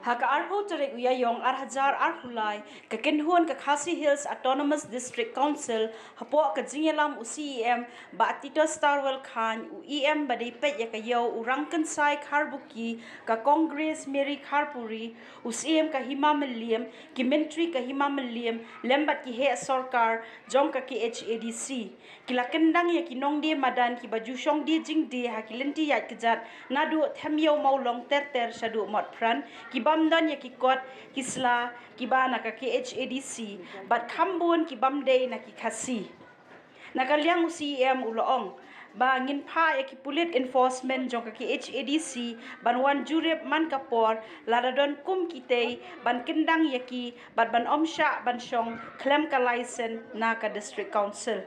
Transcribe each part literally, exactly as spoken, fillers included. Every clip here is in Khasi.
Ha ka arphew tarik u Ïaïong ar hajar arphew lai, ka kynhun ka Khasi Hills Autonomous District Council, hapoh ka jingïalam u C E M Bah Tito Starwell Chyne, u E M ba dei peit ïa ka ïew u Rangkynsai Kharbuki, ka Congress Mary Kharpuri, u Syiem ka Hima Mylliem, ki Myntri ka Hima Mylliem, lem bad ki heh sorkar jong ka K H A D C. Ki la kyndang ïa ki nongdie madan kiba ju shong die jingdie ha ki lynti ïaid kjat naduh Them Ïew Mawlong ter ter shaduh Motphran, ki bym don ïa ki kot, ki sla, kiba na ka K H A D C, bad kham bun ki bym dei na ki Khasi. Na ka liang u C E M u la ong ba ngin phah ïa ki pulit enforcement jong ka K H A D C ban wan jurip man ka por, lada don kum kitei, ban kyndang ïa ki bad ban ym shah ban shong khlem ka license na ka District Council.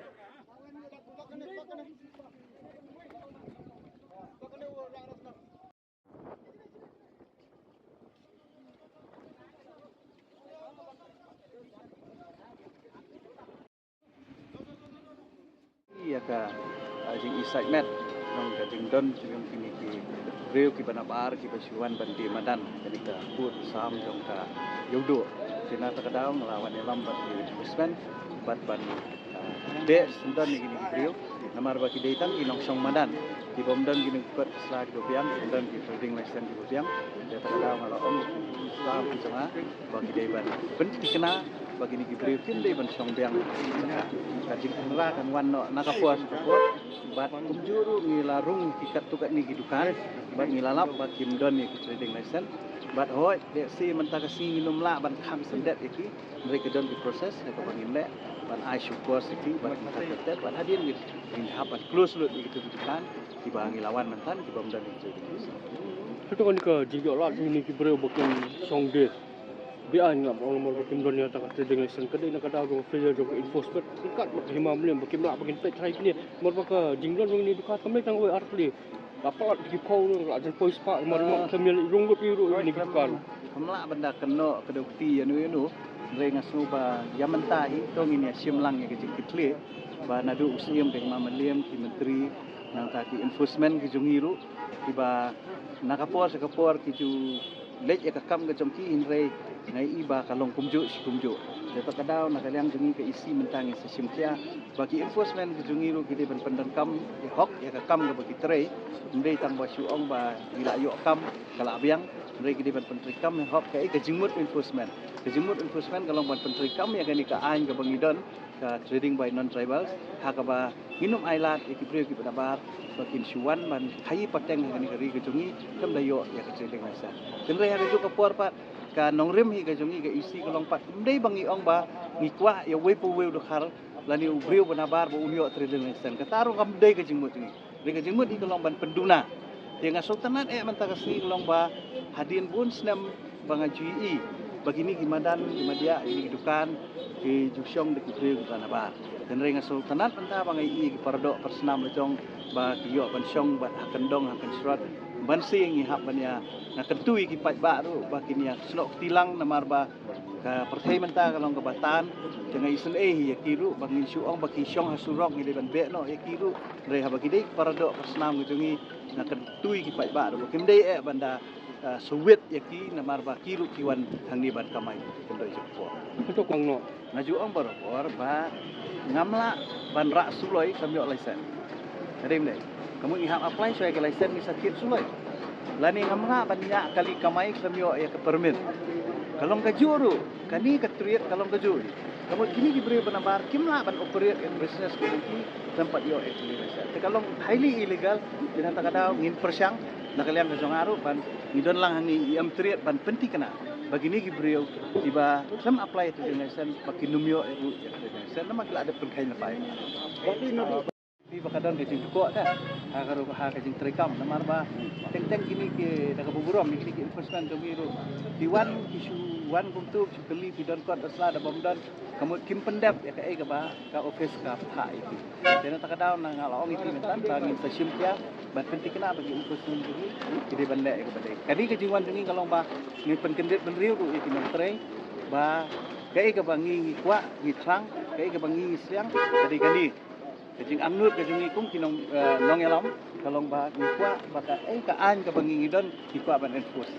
Ïa ka, ah, jing-i side met, nong ka jingdon jong kine ki briew kiba nabar kiba shu wan ban die madan, kane ka kut sam jong ka Ïewduh. Te na kata ka daw nga la wan ïalam bad ki enforcement bad ban, ah, dei sendon ïa kine ki briew namar ba ki dei tang ki nongshong madan, ki bym don kine ki kot ki sla kiba biang, ki bym don ki trading license kiba biang. Te kata ka daw nga la ong ïa ki sla ki jong nga ba ki dei ban pynthikna ba kine ki briew kim dei ban shong biang. Ka jingkhynra kan wan noh na ka por sha ka por. Bad kumjuh ruh ngi la rung ki katto katne ki dukan bad ngi la lap ba kim don ïa ki trading license. Bad hooid, lehse mynta ka sngi ngin ym lah ban khang syndet ïa ki. Hynrei ka don ki process ha kaba ngin leh ban ai shuh course ïa ki bad mynta ka step bad hadien ngin, ngin hap ban close lut ïa kito ki dukan kiba ngi la wan mynta ki bym don ïa ki trading license. Hato kane ka jingïoh lad kine ki briew ba kim shong die? Ba ai ngam ong namar ba kim don ïa kata ka trading license, ka dei na ka daw jong ka failure jong ka enforcement. Ryngkat bad ka Hima Mylliem ba kim lah ba kin peit trai kine. Namar ba ka jinglong jong kine ki dukan kam dei tang wei ar tylli. La palat ki phew, la jan poi spah, namar ba kam ïa rung lut ïa kine ki dukan. Kam lah ban da kynnoh ka dei kti ïano ïano. Hynrei nga sngew ba ïa mynta hi to ngin ïa shim lang ïa ka jingkitkhlieh ba naduh u Syiem ka Hima Mylliem, ki myntri, nangta ki enforcement ki jong ngi ruh, kiba na ka por sha ka por ki ju leit ïa ka kam ka jong ki, hynrei nga i ba ka long kumjuh shi kumjuh. Te kata ka daw na ka liang jong ngi ka E C mynta ngi sa shim khia ba ki enforcement ki jong ngi ruh ki dei ban pyndonkam ïa hok ïa ka kam kaba ki trei. Ym dei tang ba shu ong ba ngi la ïoh kam ka la biang, hynrei ki dei ban pyntreikam ïa hok. Kaei ka jingmut enforcement? Ka jingmut enforcement ka long ban pyntreikam ïa kane ka aiñ kaba ngi don, ka trading by non-tribals, ha kaba ngin ym ailad ïa ki briew kiba nabar ba kin shu wan ban khaïi pateng ha kane ka ri ka jong ngi khlem da ïoh ïa ka trading license. Hynrei ha kajuh ka por pat ka nongrim hi ka jong ngi ka E C ka long pat, ym dei ba ngi ong ba ngi kwah ïa uwei pa uwei u dkhar lane u briew ba nabar ba un ïoh trading license. Kata ruh kam dei ka jingmut jong ngi. Dei ka jingmut hi ka long ban pynduna. Te nga sngewtynnat eh mynta ka sngi ka long ba hadien bun snem ba nga ju ïohi ba kine ki madan, ki madiah, kine ki dukan ki ju shong da ki briew kiba nabar. Hynrei nga sngewtynnat mynta ba nga ïohi ki paradoh parasnam la jong ba ki ïoh ban shong bad ha kyndong ha kynshrot. Ban sien ngi hap ban ïa, nga kyntu ïa ki paidbah ruh ba kin ïa snoh kti lang namar ba ka pyrthei mynta ka long kaba tan. Te nga isynei hi ïa ki ruh ba ngin shu ong ba ki shong ha surok ngi dei ban beh noh ïa ki ruh. Hynrei haba ki dei ki paradoh parasnam ka jong ngi, nga kyntu ïa ki paidbah ruh ba kim dei eh ban da, ah, shu wit ïa ki namar ba ki ruh ki wan hangne ban kamai. Kyndoh jingpok. Nga ju ong barabor ba ngam lah ban rah suloi khlem ïoh license. Ka dei ym dei? Ka mut ngi hap apply shuwa ïa ka license ngi sa thied suloi. Lane ngam lah ban ïa kali kamai khlem ïoh ïa ka permit. Ka long kajuh ruh, kane ka trade ka long kajuh ruh. Ka mut kine ki briew ba nabar kim lah ban operate ïa ka business ka jong ki khlem pat ïoh ïa ka license. Te ka long highly illegal. Te na kata ka daw ngin pyrshang na ka liang ka jong nga ruh ban ngi don lang hangne i em trade ban pynthikna ba kine ki briew kiba khlem apply ïa ka license ba kin ym ïoh ïa ka license. Namar ki la dep pynkheiñ lypa. Ba ka don ka jingthoh ta ha ka ruh ha ka jingtreikam namar ba teng teng kine ki da kaba burom kine ki enforcement jong ngi ruh ki wan ki shu wan kumto ki shu kylli ki don kot da sla da bym don. Ka mut kim pyndep ïa kaei kaba ka office ka phah ïa ki. Te na kata ka daw na nga la ong ïa ki mynta ba ngin sa shim khia ban pynthikna ba ki enforcement jong ngi ki dei ban leh ïa kaba dei. Kane ka jingwan jong ngi ka long ba ngin pynkyndit bynriew ruh ïa ki nongtrei ba kaei kaba ngi ngi kwah ngi thrang, kaei kaba ngi ngi sliang ka dei kane. Jingangnud ka jong ngi kum ki nong, eh, nongïalam ka long ba ngi kwah ba ka, eh, ka aiñ kaba ngi ngi don ngi kwah ban enforce.